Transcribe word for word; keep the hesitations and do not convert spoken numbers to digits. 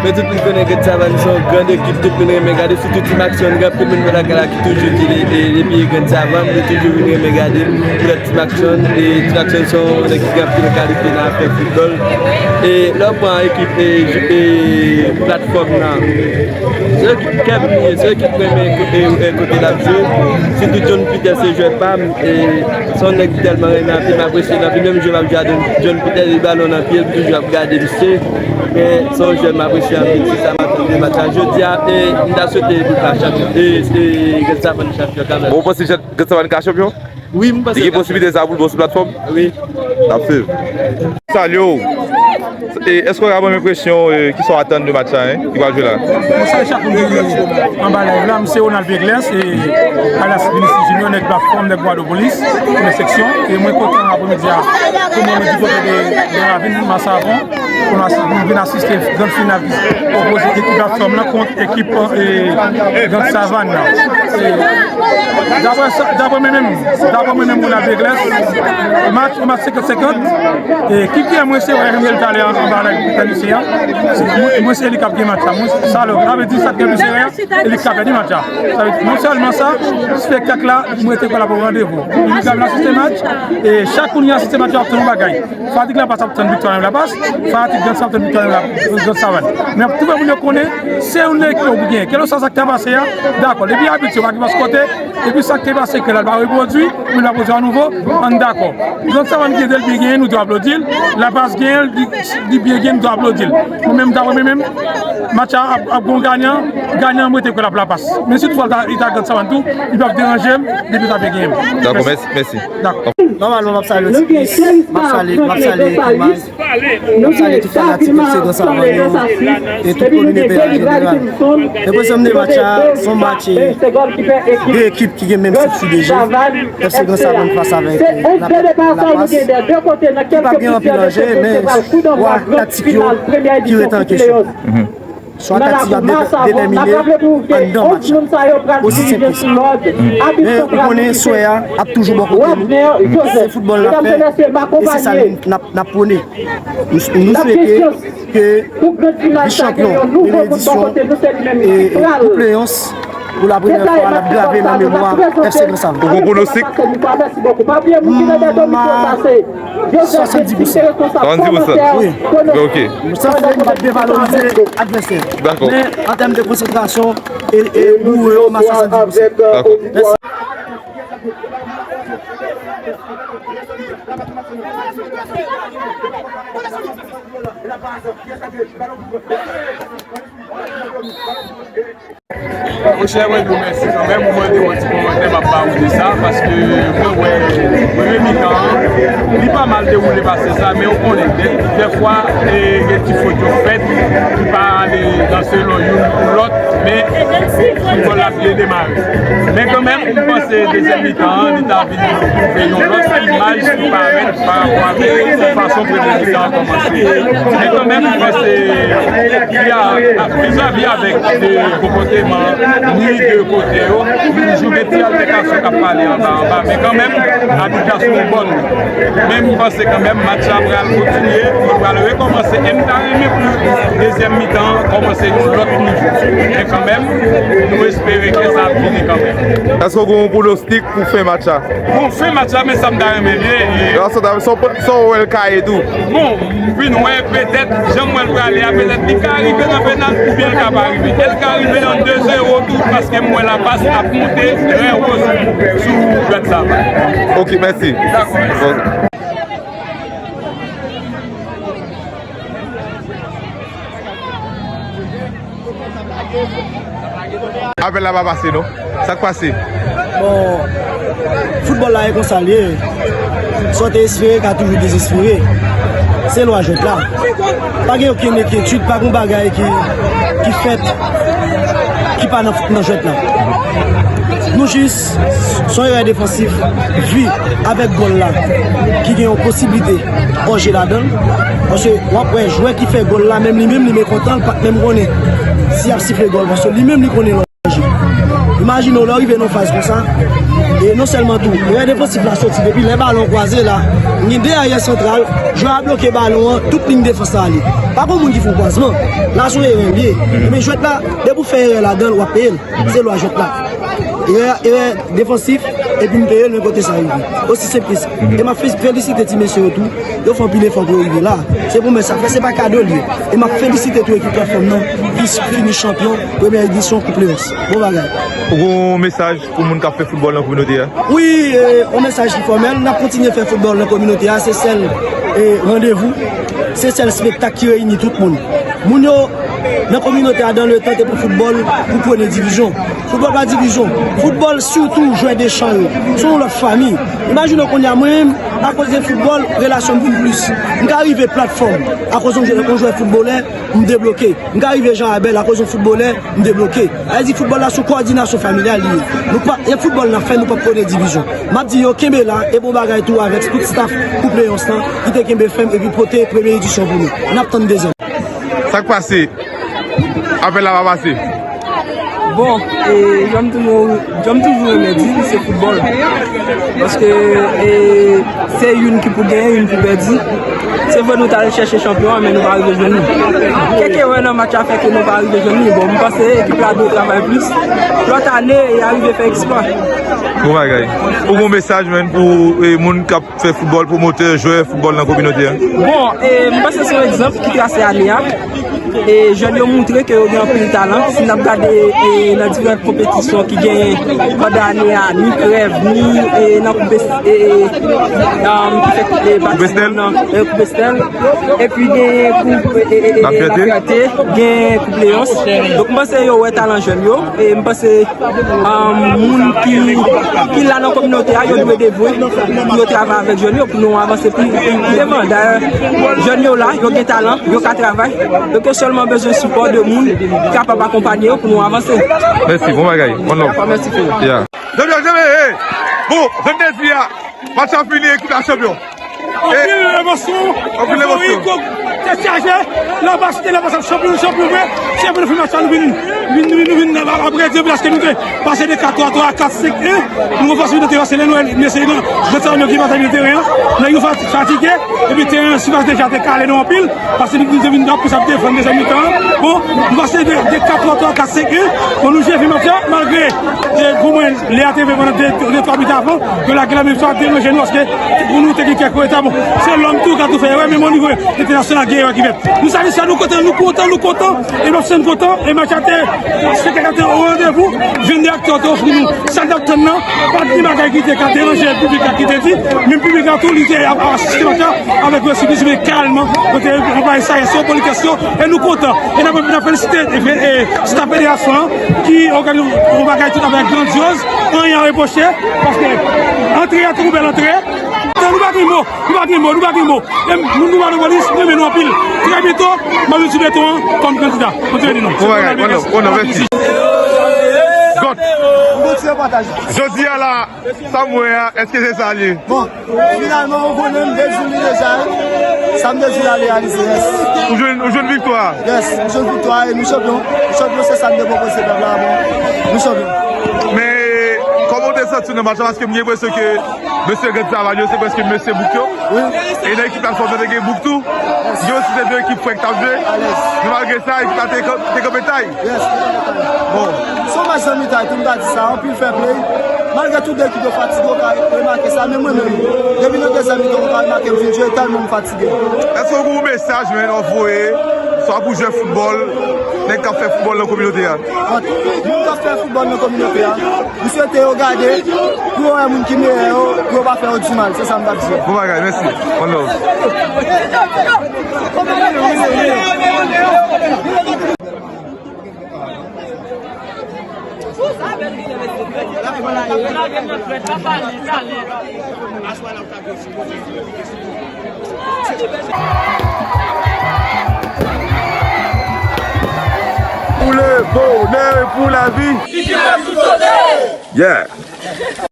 Men tout moun konnen Grann Savann se yon gran ekip, tout moun renmen gade, sitou Ti Maxon, gen anpil moun nan lakay la ki toujou di li, e, li piye Grann Savann, li toujou vin renmen gade, poutèt Ti Maxon, e Ti Maxon se yon nèg ki gen anpil kalite nan afè foutbòl. E lè w pran ekip, e, e platfòm nan, se yon ekip kè m li ye, se yon ekip mwen renmen, e, e, kote l ap jwe. Sitou John Peter se jwè pa m, e se yon nèg m tèlman renmen anpil, m apresye l anpil. Menm jwè m ap jwe a John, John Peter, li balon nan pye l, m toujou ap gade misye. Men se yon jwè m apresye anpil, se sa m ap tande match la. Jodi a, e, m ta swete ekip la chanpyon, e, e, Grann Savann chanpyon kanmenm. Bon, ou panse Grann Savann ka chanpyon? Wi, m panse li gen posibilite sa pou l bon sou platfòm? Wi. N ap swiv. Salye w. E, èske w ka ban m enpresyon, e, kisa w atann de match la, en, ki pral jwe la? Mwen salye chak moun ki anba live la. M se Ronald Pegles, e, alyas Vinicius Junior, nèg platfòm, nèg Gwadoupolis, premye seksyon. E mwen kontan apremidi a, pou mwen, mwen di kote de, de Ravin, Masavon, pou nou asi-, pou nou vin asiste gran final ki opoze ekip platfòm nan kont ekip, e, Grann Savann nan. E, daprè sa, daprè mwen menm, daprè mwen menm, Ronald Pegles, match, yon match senkant senkant. E, ki gen mwen se wè Henry talè anba la, teknisyen an. Se, mwen, mwen se li k ap gen match la. Mwen, sa lè, sa vle di sa k gen plis erè, e li k ap pèdi match la. Sa vle di, non sèlman sa, spektak la, mwen te pral pou randevou. Li ka vin asiste match, e chak moun ki asiste match la ap tann yon bagay. Fanatik Lapas ap tann viktwa nan Lapas, fanatik Grann Savann ap tann viktwa nan La-, Grann Savann. Men ap tou fè moun yo konnen, se yon ekip ou gen. Kèlkeswa sa k ta pase a, dakò. Depi abit yo pa gen pase kote, epi sa k te pase ke la, l pa repwodui, pou l pa pwodui a nouvo, ann dakò. Grann Savann gen de l byen genyen, nou dwe aplodi l. Lapas genyen l, li, li byen genyen, nou dwe aplodi l. Mwen menm, daprè mwen menm, match la ap, ap gon ganyan, ganyan mwen te kwè l ap Lapas. Men si toutfwa l ta, li ta Grann Savann tou, li p ap deranje m, depi l ta byen genyen m. Dakò, mèsi, mèsi. Dakò. Nòmalman, m ap salye Ti Pis, m ap salye, m ap salye Kimay. M ap salye tout fanatik F C Grann Savann yo, e tout kominote an jeneral. Enpresyon m de match la, se yon match, e, de ekip ki gen menm stil de jeu. F C Grann Savann fas avèk, e, La-, Lapas. Ki p ap gen anpil anje, men chwa taktik yo ki rete an kesyon. Chwa taktik yo ap de-, detèmine anndan match la. Osi senp ke sa. Men ou konnen swè a ap toujou bò kote nou. Se foutbòl n ap fè, e se sa n ap, n ap pwone. Nou, nou swete ke li chanpyon, premye edisyon, e, e Koup Leyons, pou la premyè fwa, l ap grave nan memwa F C Grann Savann. Ou gon pwonostik? Swasanndis pousan. Swasanndis pousan? Wi. Ok. Sa vle di m p ap devalorize advèsè. Dakò. Men, an tèm de konsantrasyon, e, e nou yo, m a swasanndis pousan. Dakò. Mèsi. Monchè, mwen di w mèsi kanmenm, ou mande yon ti kòmantè, m ap ba ou de sa, paske mwen wè premye mitan an, li pa mal dewoule pase sa, men ou konnen, dè-, dèfwa, e, gen ti fot yo fèt, ki pa ale nan selon youn pou lòt, men foutbòl la byen demare. Men kanmenm, m panse dezyèm mitan an, li ta vin twouve yon lòt imaj ki parèt pa rapò avèk fason premye mitan an kòmanse. Men kanmenm, m panse, vizavi avèk de konpòteman ni de kote yo, nou toujou gen ti altèkasyon k ap pale anba anba, men kanmenm, abit la sou yon bòn. Men m panse kanmenm, match la pral kontinye, li pral rekòmanse, e m ta renmen pou dezyèm mitan an kòmanse yon lòt nivo. Men kanmenm, nou espere ke sa ap vini kanmenm. Èske w gen yon pwonostik pou fen match la? Bon, fen match la, men sa m ta renmen byen, e sa w ta, sa w, sa w wè l ka ye tou? Bon, m vin wè, petèt, jan m wè l prale a, petèt li ka rive nan penalti oubyen l ka pa rive. E l ka rive nan de zewo tou, paske m wè Lapas ap monte trè wo sou, sou Grann Savann. Ok, mèsi. Dakò, mèsi. Apèl la pa pase non. Sa k pase? Bon, foutbòl la e konsa l ye. Sa w te espere ka toujou dezespere. Se lwa jwèt la. Pa gen okenn enkyetid, pa gen bagay ki, ki fèt ki pa nan, nan jwèt la. Nou jis, se yon erè defansif, vi avèk gòl la, ki gen yon posiblite òje ladan l. Paske w ap wè jwè ki fè gòl la, menm li menm, li mekontan, l pa t menm konnen si y ap sifle gòl, paske li menm, li konnen l an danje. Imajine w, lè w rive nan yon faz konsa, E non sèlman tou, erè defansif la soti depi lè balon kwaze la, gen de aryè santral, jwè a bloke balon an, tout liy defans la ale. Pa gon moun ki fè yon kwazman. La se yon erè l ye. Men jwèt la, depi w fè erè ladan l, w ap peye l. Se lwa jwèt la. Erè, erè defansif, epi m peye l, men kote sa rive. Osi senp ke sa. E m ap fe-, felisite ti mesye yo tou. Yo fè anpil efò pou yo rive la. Se pwomès sa fè, se pa kado l ye. E m ap felisite tou ekip Platfòm nan ki fini chanpyon premyè edisyon Koup Leyons. Bon bagay. Ou gon mesaj pou moun k ap fè foutbòl nan kominote a? Wi, e, yon mesaj ki fòmèl, n ap kontinye fè foutbòl nan kominote a, se sèl, e, randevou, se sèl spektak ki reyini tout moun. Moun yo nan kominote a, dan letan, te pran foutbòl pou premye divizyon. Foutbòl pa divizyon. Foutbòl, sitou jwè dechan yo, se yon lòt fanmi. Imajine w kounye a, mwen menm, akoz de foutbòl, relasyon m vin plis. M ka rive Platfòm akoz yon jwè, yon jwè foutbolè, m debloke. M ka rive Jan Abèl akoz yon foutbolè, m debloke. Sa vle di foutbòl la se yon kowòdinasyon familyal li ye. Nou pa, e foutbòl n ap fè, nou p ap premye divizyon. M ap di yo kenbe la, e bon bagay tou avèk tout staff Koup Leyons lan ki te kenbe fèm epi pote premye edisyon pou nou. N ap tann dezyèm. Sa k pase? Apèl la pa pase. Bon, e, jan m toujou, jan m toujou renmen di, se foutbòl. Paske, e, se youn ki pou genyen, youn pou pèdi. Se vre nou t al chèche chanpyon an, men nou pa rive jwenn li. Kèk erè nan match la fè ke nou pa rive jwenn li. Bon, m panse ekip la dwe travay plis. Lòt ane, y a rive fè eksplwa. Bon bagay. Ou gon mesaj, menn, pou, e, moun k ap fè foutbòl, pwomotè, jwè foutbòl nan kominote a? Bon, e, m panse se yon egzanp ki trase ane a. E jèn yo moutre ke yo gen anpil talan. Si n ap gade, e, nan diferan konpetisyon ki genyen pandan ane a, ni Krèv, ni, e, nan Koup Es-, e, e, um, ki fèt, e, Koup Estèl? Nan, e, Koup Estèl. Epi gen Koup, e, e, e, e, Lafyète, gen Koup Leyons. Donk, m panse yo wè talan jèn yo. E m panse, um, moun ki, ki la nan kominote a, yo dwe devwe pou yo travay avèk jèn yo, pou nou avanse pi, pi, pi devan. Dayè, jèn yo la, yo gen talan, yo ka travay. Donk, yo sèlman bezwen sipò de moun ki kapab akonpanye yo pou nou avanse. Mèsi, bon bagay. One love. Dakò, mèsi, frè. Yeah. Chanpyon, chanpyon, hey! Bon, jan m te di a, match la fini, ekip la chanpyon. Anpil emosyon, anpil emosyon. Eforik, tèt chaje, la bas, la bas ap chanpyon, chanpyon vre. Se pou nou fè match la, nou vin, vin, vin, nou vin, apre de, paske nou te pase de kat twa twa a kat senk en. Nou fòse nou te pase lè nou wè mesye nan, nan teren yo ki pase nan teren an. Nèg yo fati-, fatige, epi teren an sipas deja te kale nou anpil, paske nou te vin ap plis ap defann dezyèm mitan an. Bon, nou pase de, de kat twa twa a kat senk en. Bon, nou jwe fin match la, malgre, e, pou mwen, lè a te rive pandan de, de twa minit avan, yo lage la, men sa deranje nou, paske pou nou te gen kèk reta, bon, se lòm tou ka tou fè erè, menm o nivo entènasyonal gen erè ki fèt. Nou satisfè, nou kontan, nou kontan, nou kontan, e nou kontan, e match la te, spektakl la te o randevou, vennde aktè te ofri nou sa n t ap tann nan, pa t gen bagay ki te ka deranje piblik la ki te di, menm piblik la tou, li te ap asiste match la avèk yon espri kalm, yo te anplwaye sajès yo, politès yo, e nou kontan, e n ap, n ap felisite, e, e, staf federasyon an, ki òganize yon bagay tout afè grandyoz, anyen a repwoche, paske antre a te yon bèl antre. Nou pa gen mo, nou pa gen mo, nou pa gen mo. E moun nou pa nan polis, nou renmen nou anpil. Trè byento, m ap vin sou beton an kòm kandida. Mwen te di nou. Bon bagay, bon, bon, mèsi. Gòt. Jodi a la, sa m wè a, èske se sa l ye? Bon, finalman, ou konnen m te di w li deja, wi. Sa m te di w la, li reyalize, yes. Ou jwenn, ou jwenn viktwa a? Yes, m jwenn viktwa a, e nou chanpyon. Nou chanpyon, se sa m te pwopoze pèp la, bon, nou chanpyon. Men, kòman w te santi w nan match la? Paske m gen enpresyon ke mesye Grand Saval yo, se prèske mesye bouk yo. Wi. E nan ekip la, fò te gen bouk tou. Yes. Gen osi se de ekip frè k t ap jwe. Alèz. Men malgre sa, ekip la te kan-, te kanpe tay. Yes, te kanpe tay. Bon. Se yon match zanmitay, tou m ta di sa, anpil fair play. Malgre tout de ekip yo fatige, ou ka remake sa, men mwen menm, depi nan dezyèm mitan, ou ka remake m vin jwe, tèlman m fatige. Èske w gen yon mesaj, men, w ap voye, swa pou jwè foutbòl, nèg k ap fè foutbòl nan kominote a? Ant moun k ap fè foutbòl nan kominote a, m swete yo gade, pou yo wè moun ki meyè yo, pou yo pa fè yo di mal, se sa m t ap di yo. Bon bagay, mèsi. One love. Pou le bonè e pou lavi. Yeah.